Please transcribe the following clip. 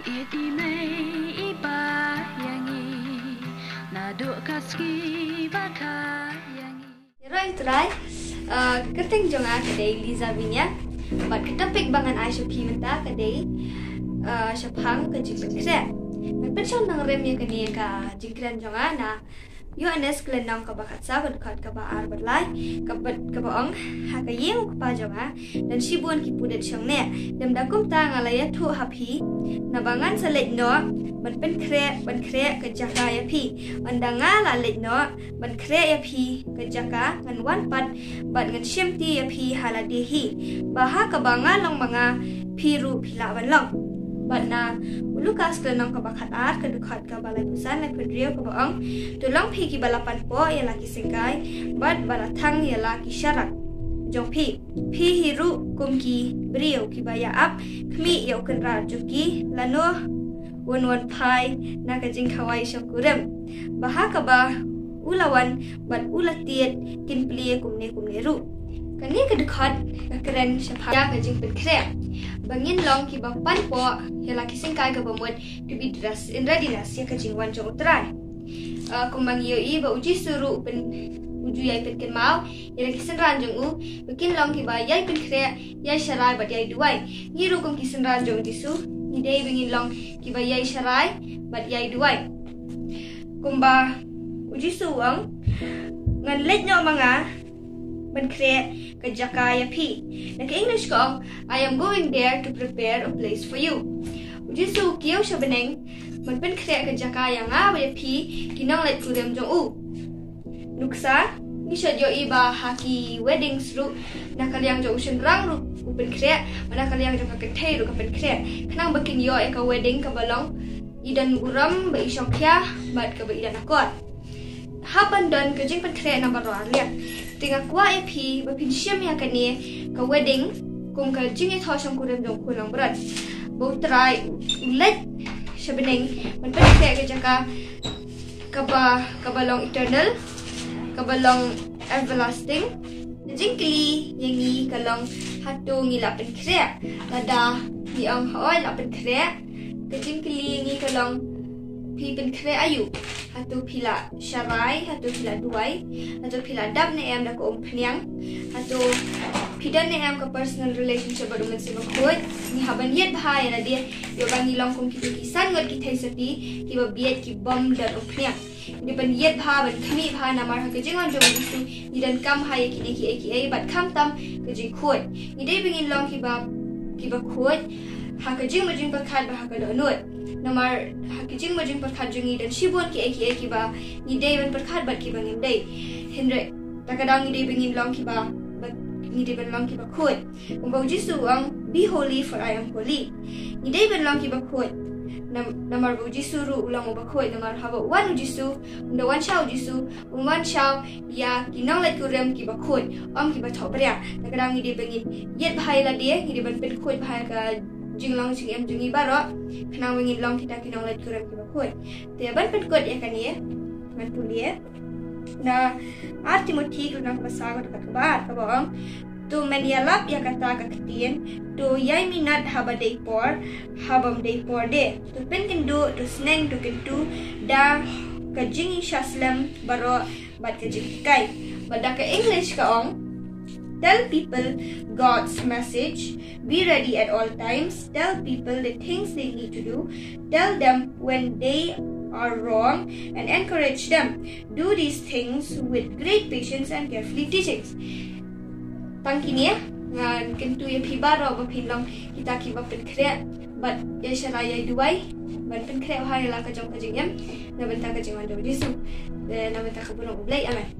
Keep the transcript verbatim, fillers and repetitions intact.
Ïeit i mei i pa ïa ngi, naduh ka sngi ba kha ïa ngi. Ïaroh ïa u Trai. Ah, ka kyrteng jong nga ka dei Liza Vinia. Bad ka topic ba ngan ai sha phi mynta ka dei, ah, shaphang ka jingpynkhreh. Ngan pynshong nongrim ïa kane ka jingkren jong nga na Ïoannis ka lynnong kaba khatsaw, ka dkhot kaba ar bad lai, kaba, kaba ong, ha ka ïing u kpa jong nga don shibun ki pudet shongneh. Lymda kumta nga la ïathuh ha phi, naba ngan sa leit noh ban pynkhreh, ban khreh ka jaka ïa phi. Ynda nga la leit noh ban khreh ïa phi ka jaka, ngan wan pat bad ngan shimti ïa phi ha lade hi, ba ha kaba nga long ma nga, phi ruh phi lah ban long. Bad na u Lukas ka lynnong kaba khatar, ka dkhot kaba laiphew san, laiphew hynriew, kaba ong, to long phi kiba la panpoh ïa la ki syngkai, bad ba la thang ïa la ki sharak jong phi. Phi hi ruh kum ki briew kiba ïa ap khmih ïa u kynrad jong ki, lano un wan phai na ka jingkhawai shongkurim, ba ha kaba u la wan bad u la tied kin plie kumne kumne ruh. Kane ka dkhot ka kren shaphang ïa ka jingpynkhreh, ba ngin long kiba panpoh ïa la ki syngkai kaba mut, to be dressed in readiness ïa ka jingwan jong u Trai. Ah, kumba ngi ïohi ba u Jisu ruh u pyn, u ju ïai pynkynmaw ïa la ki synran jong u ba kin long kiba ïai pynkhreh, ïai sharai bad ïai duwai. Ngi ruh kum ki synran jong u Jisu, ngi dei ba ngin long kiba ïai sharai bad ïai duwai. Kumba u Jisu u ong, ngan leit noh ma nga ban khreh ka jaka ïa phi. Na ka English ka ong, I am going there to prepare a place for you. U Jisu u kiew sha bneng ban pynkhreh ka jaka ïa nga bad ïa phi, ki nongleit kurim jong u. Nuksa, ngi shait ïohi ba ha ki weddings ruh, na ka liang jong u shynrang ruh u pynkhreh, bad na ka liang jong ka kynthei ruh ka pynkhreh, khnang ba kin ïoh ïa ka wedding kaba long i don burom, ba i shongkhia bad kaba i don akor. Hap ban don ka jingpynkhreh namar baroh arliang. Te nga kwah ïa phi ba phin shim ïa kane ka wedding kum ka jingïathoh shongkurim jong u khun langbrot, ba u Trai u leit sha bneng ban pynkhreh ka jaka kaba, kaba long eternal, kaba long everlasting. Ka jingkylli ïa ngi ka long, hato ngi la pynkhreh? Lada ngi ong hooid la pynkhreh, ka jingkylli ïa ngi ka long, phi pynkhreh aïu? Hato phi la sharai, hato phi la duwai, hato phi la dap ne em da ka umphniang, hato phi don ne em ka personal relationship bad u Mynsiem Bakhuid? Ngi hap ban ïeit bha ïa lade, ïoh ba ngi long kum kita ki san ngut ki theisotti kiba bieit, ki bym don umphniang. Ngi dei ban ïeit bha ban khmih bha, namar ha ka jingwan jong u Jisu ngi donkam ha ïa kine kiei kiei, bad khamtam ka jingkhuid. Ngi dei ba ngin long kiba, kiba khuid ha ka jingmut jingpyrkhat bad ha ka dohnud. Namar ha ka jingmut jingpyrkhat jong ngi don shibun kiei kiei kiba ngi dei ban pyrkhat bad kiba ngim dei. Hynrei ta ka daw ngi dei ba ngin long kiba, ba ngi dei ban long kiba khuid. Kumba u Jisu u ong, be holy for I am holy. Ngi dei ban long kiba khuid. Nam-, namar ba u Jisu ruh u long uba khuid, namar haba u wan u Jisu, ynda wan sha u Jisu, u wan sha ïa ki nongleit kurim kiba khuid, ym kiba thohbria. Ta ka daw ngi dei ba ngin ïeit bha ïa lade, ngi dei ban pynkhuid bha ïa ka jinglong jingim jong ngi baroh, khnang ba ngin long kita ki nongleit kurim kiba khuid. Te ban pynkut ïa kane, ngan pule na ar Timothi ka lynnong kaba saw ka dkhot kaba ar, kaba ong, to men ïalap ïa kata ka ktien, to ïai minot haba dei por, haba ym dei por de, to pynkynduh, to sneng, to kyntu da ka jingïashah slem baroh bad ka jinghikai. Bad da ka English ka ong, tell people God's message, be ready at all times, tell people the things they need to do, tell them when they are wrong, and encourage them. Do these things with great patience and carefully teachings. Tang kine, ngan kyntu ïa phi baroh ba phin long kita kiba pynkhreh bad ïa sharai ïa duwai, ban pynkhreh bha ïa la ka jong ka jingim na bynta ka jingwan jong u Jisu, eh, na bynta ka burom u Blei. Amen.